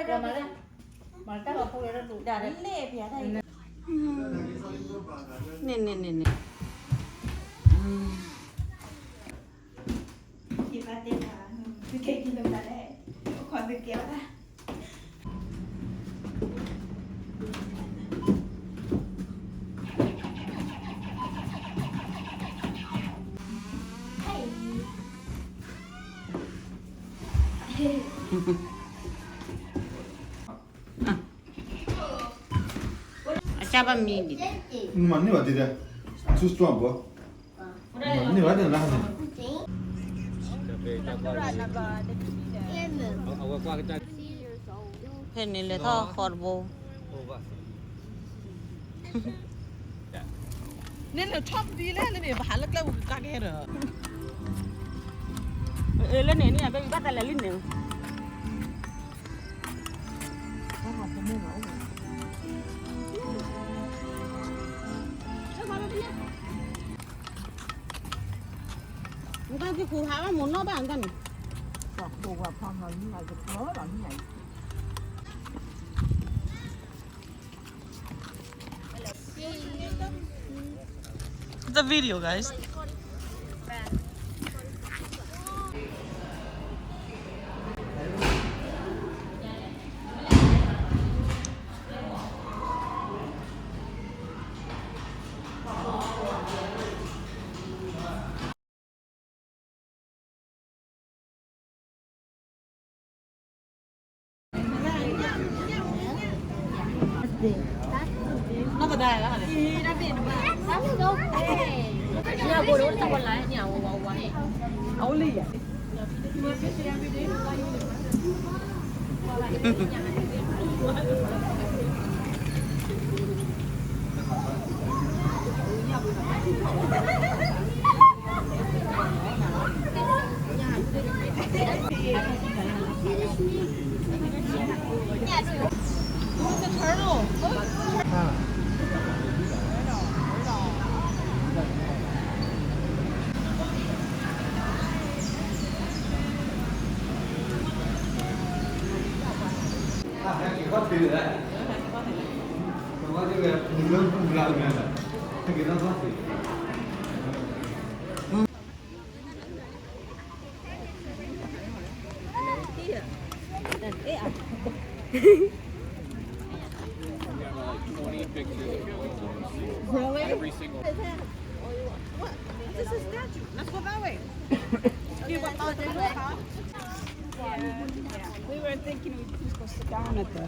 မၤလၢ မၤတၢ်ဂီၤဖိလၢဒၣ်ဒိၣ် ဒၣ်လဲၣ်ဖဲတၢ်အံၤ န့ၣ်န့ၣ်န့ၣ်န့ၣ် ယဘၣ်တဲဘၣ် သုကဲက့ၤလိာ်သးလဲၣ် အိၣ်ခိးသုကဲဘၣ် အစၢ်ဘၣ်မံဒံး မၤန့ၢ်ဘၣ်ဒံး too strong ဘၣ် မၤန့ၢ်ဘၣ်ဒံးလၢန့ၣ် ဖဲန့ၣ်လဲၤထီၣ်ဃီတဘိ န့ၣ်လၢ top ဒ်လဲၣ်န့ၣ် ပဟးလၢကျဲပူၤကကါကဟဲဒီး လၢန့ၣ်န့ၣ် အဘဲဘၣ်တၢ်လဲၤလံန့ၣ် နတၢ်က့ၤခူၣ်ဟးဘၣ်မိၢ်နီၢ်ဘၣ်နတၢ်န့ၣ် It's a video, guys. ထံၣ်နီၢ်က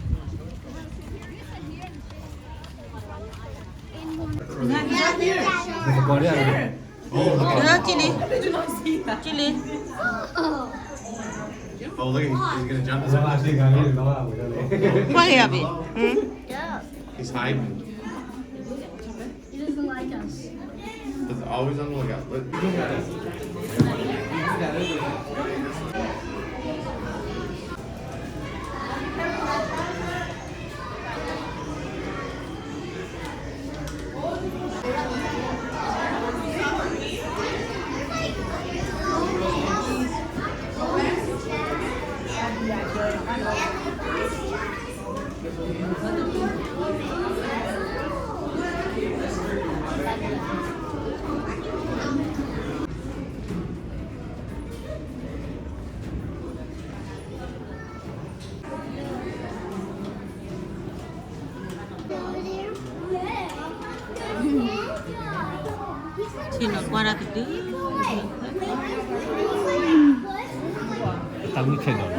ွၢ်တၢ်ကတုၤ တၢ်မုၢ်ဆ့ၣ်နီၤ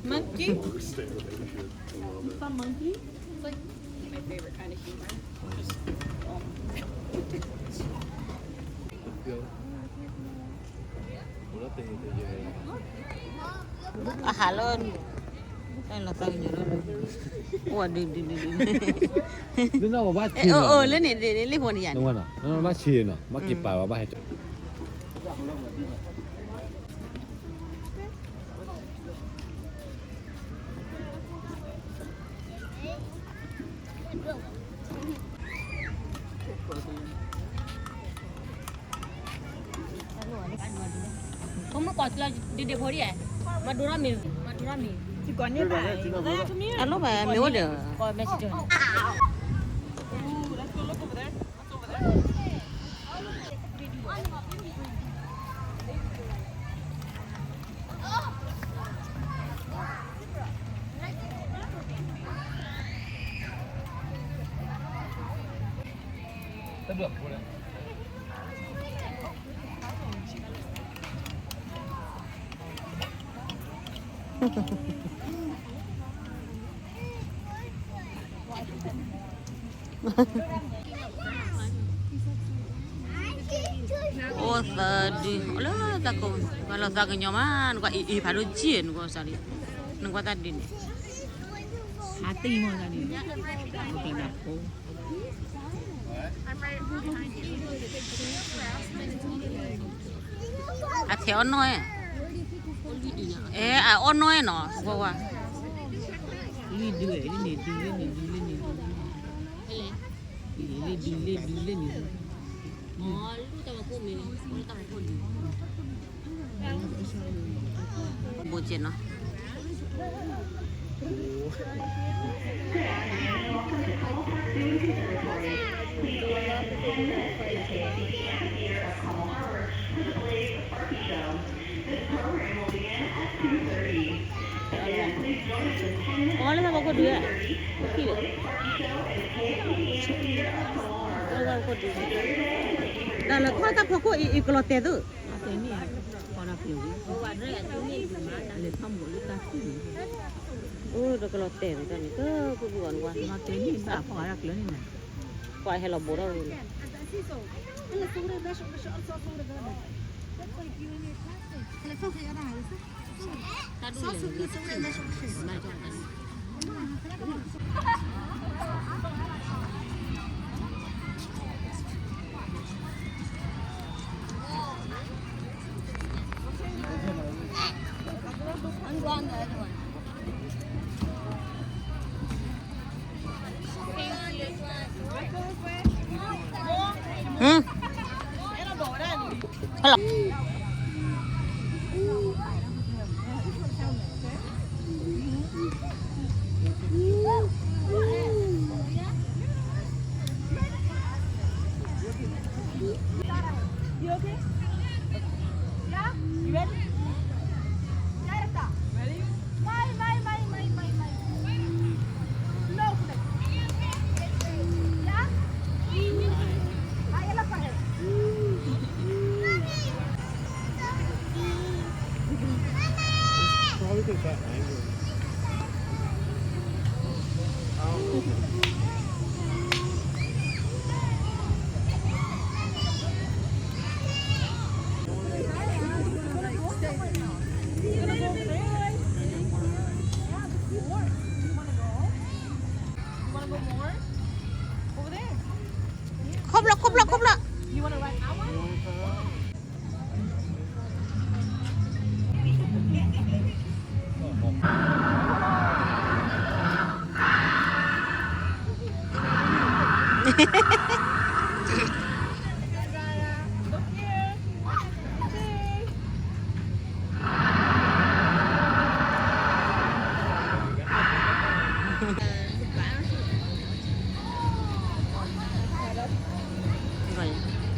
Monkey? Some monkey? It's like my favorite kind of humor. Just, um, အဟးလၢ လီၤသးကညီၤလၢ အိၣ်ဝဲဒုးဒုးဒုးဒုး လၢန့ၣ် လၢဃိန့ၣ်ယၤန့ၣ် ဘၣ်ဆ့နီၤ ဘၣ်က့ၤပာ်ဝဲဘၣ်ဟဲ ဖိမုၣ်ကိးကျီဒ့ဒ့ဖိဒ်ဧါ, မၤဒိရမ့ၤ, မၤဒိရမ့ၤ, အလိၣ်ဘၣ်မ့ၢ်အိၣ်ဒီး အိၣ်သၢဒု, အိၣ်လၢသးကိး, ပှၤလီၤသးကညီၤမး, နကွၢ်အံၤအံၤဖးဒိၣ်ကံၢ်နကွၢ်စၢ်လံ, နကွၢ်တၢ်ဒုန့ၣ်, အတံၤမီၢ်တၢ်ဒုန့ၣ်, အထဲအီၣ်နီၢ်, အဲ အအီၣ်နီၢ်နီၤ, ဝါဝါ, လံဒု, လံန့ၣ်ဒု, လံန့ၣ်ဒု, လံန့ၣ်ဒု, လံဒု, လံဒု, လံန့ၣ်ဒု, ဘိကဲနီၤ. Good afternoon and welcome to Carmel Park Food and Conservatory. Please join us in ten minutes as we take the amphitheater of Carmel Harbor for the Blaze Sparky Show. This program will begin at two thirty. Again, please join us in ten minutes at two thirty for the Blaze Sparky Show at the K F C D amphitheater of Carmel Harbor. Enjoy your day and thank you for your support. တၢ်လၢခီၣ်တၢ်ဖီခိၣ်အံၤ အံၤကလီၤတဲာ်သု, အိၣ်ဒီးကလီၤတဲာ်သုတၢ်န့ၣ် ကပုၢ်ပုၢ်ဂီၢ်နကွၢ်, ပှၤဟဲလီၤဘိးထီၣ်ဝဲလီၤ, You okay? Yeah? You ready? Ready? Mai, mai, mai, mai, mai, mai. No, yeah? Ay, la pared. Probably 'cause that angle.ခီဖျိ ခီဖ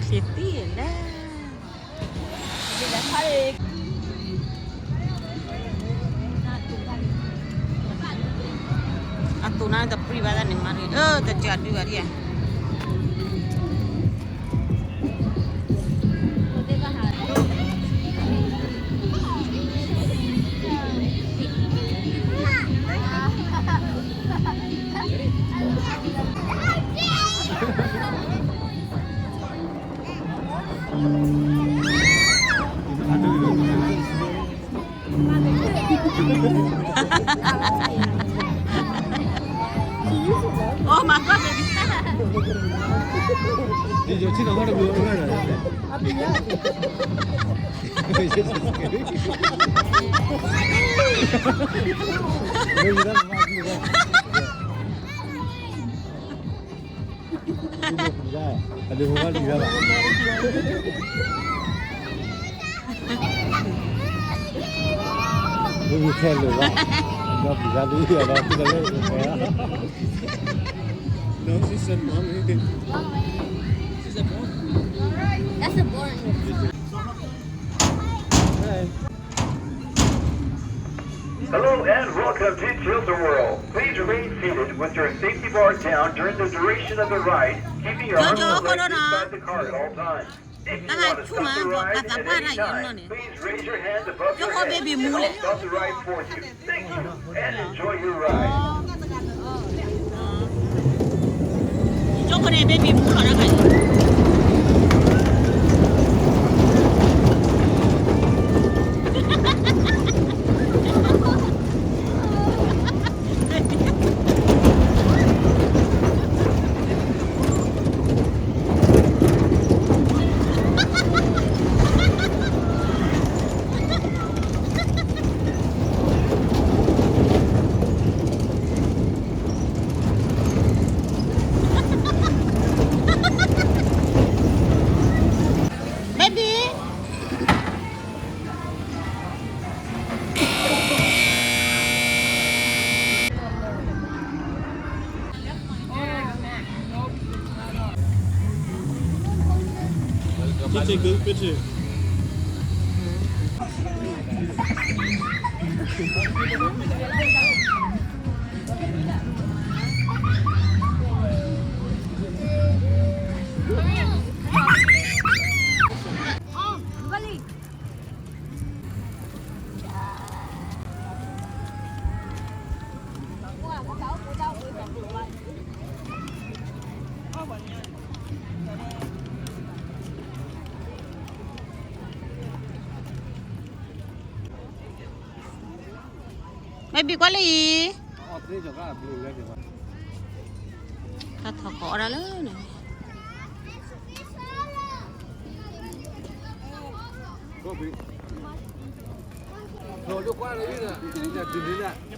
ျိ ခီဖျိ ခ့သံၣ်လဲၣ် အသူၣ်နါတပြံဘၣ်တၢ်န့ၣ်မၤရံ တစၢ်ဒုဘၣ်ဒံးဧါ Ready? မ့ၢ်ခဲလၢာ်ဘၣ်, ဒီးပျံၤတၢ်လၢယၤဒီး ပျံၤတၢ်လၢယၤ. No, she said, "Mommy." She said, "Boy." That's a boy. Hey. Hello and welcome to Children World. Please remain seated with your safety bar down during the duration of the ride, keeping your arms and legs inside the car at all times. If you want to stop the ride at any time, please raise your hand above your head and I'll stop the ride for you. Thank you and enjoy your ride. Baby. မ့ၢ်ဘံၣ်ကွၢ်လၢအံၤ, တၢ်ထီၣ်ကိးအီၣ်ဒၣ်လၢန့ၣ်,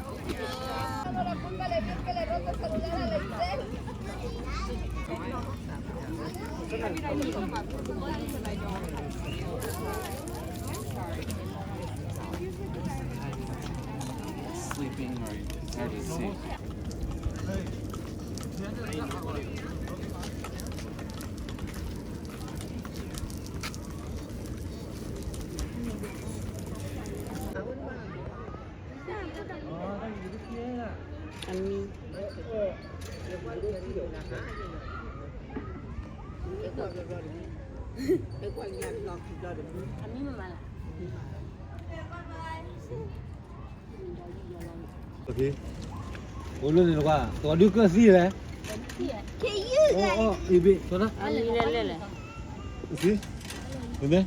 Okay. အိၣ်လၢန့ၣ်လီၤကွၢ်, သီဒုကၢၢ်သံလဲၣ်. အီၣ်အီၣ် အံၤဘ့ၣ် သီဒၣ်, အံၤလဲၣ်လဲၣ်လဲၣ်. Okay. မ့ၢ်,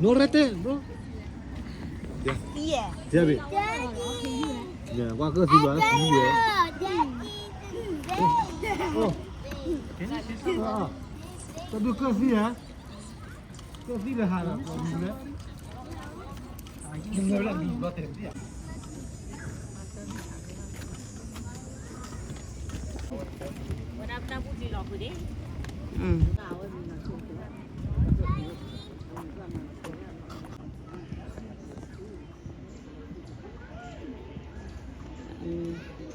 no rete, bro. ယဘ့ၣ်, ကွၢ်ကၢၢ်သံဘၣ်, သံယဲ, သီဒုကၢၢ်သံဧါ. ကသံၣ်လၢဟးလီၤ, ဝဲဒၣ်ပတၢ်ပူၣ်တံၢ်လီၤဃုာ်ဒံး,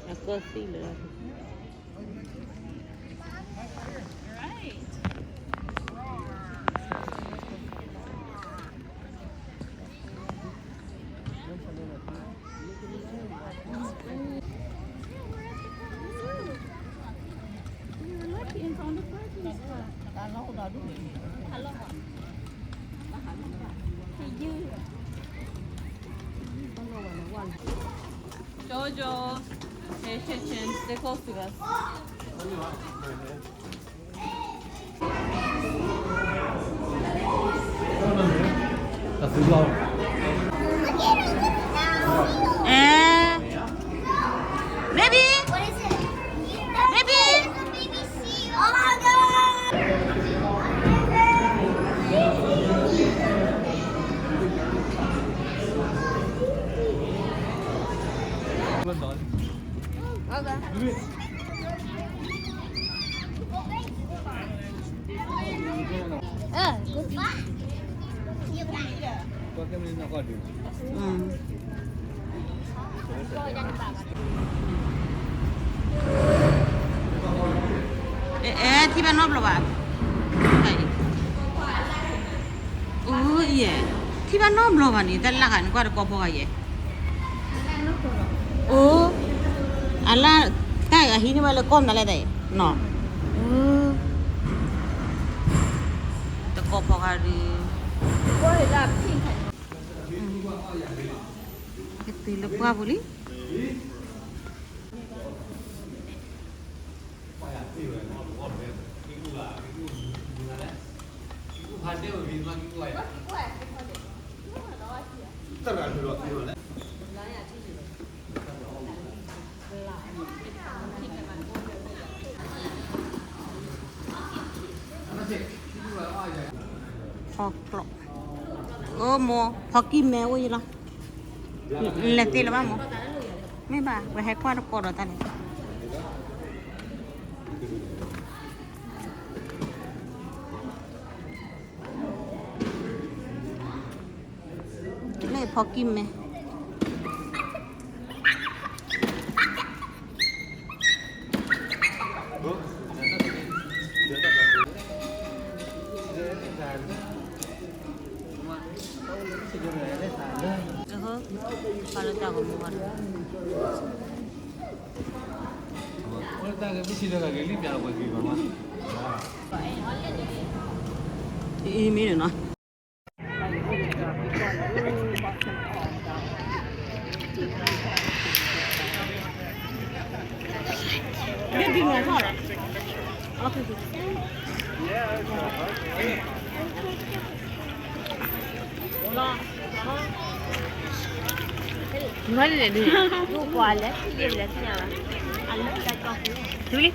အကသံၣ်လၢ Jojo, pay attention, stay close to us. Eh, baby, baby. Oh my God. အဲ အဲ ထံၣ်ဘၣ်နီတဘျီဘၣ်. အိ ယဲ, ထံၣ်ဘၣ်နီတဘျီဘၣ်န့ၣ် တၢ်လၢ်ဂၤန့ၣ် ကွၢ်တကီၢ်ဖီဂၤယဲ. အိ အလၢ် တၢ်အဟံးန့ၢ်ဝဲလၢကီၢ်မနုၤလဲၣ်တၢ်အံၤနီၤ. တကီၢ်ဖီဂၤဒီး ကတုၤလၢပှၢ်ပူၤလံ. ဖီကျိး, အိ မိၢ် ဖီကံၢ်မဲအိၣ်ယံၤလီၤ. လဲၤသ့လၢၤဘၣ်မိၢ်, မ့ၢ်ဘၣ် ပဟဲကွၢ်တကိးဒီးတၢ်န့ၣ် လၢဖီကံၢ်မဲ. အံၤမ့ၢ်နီ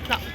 ၤ.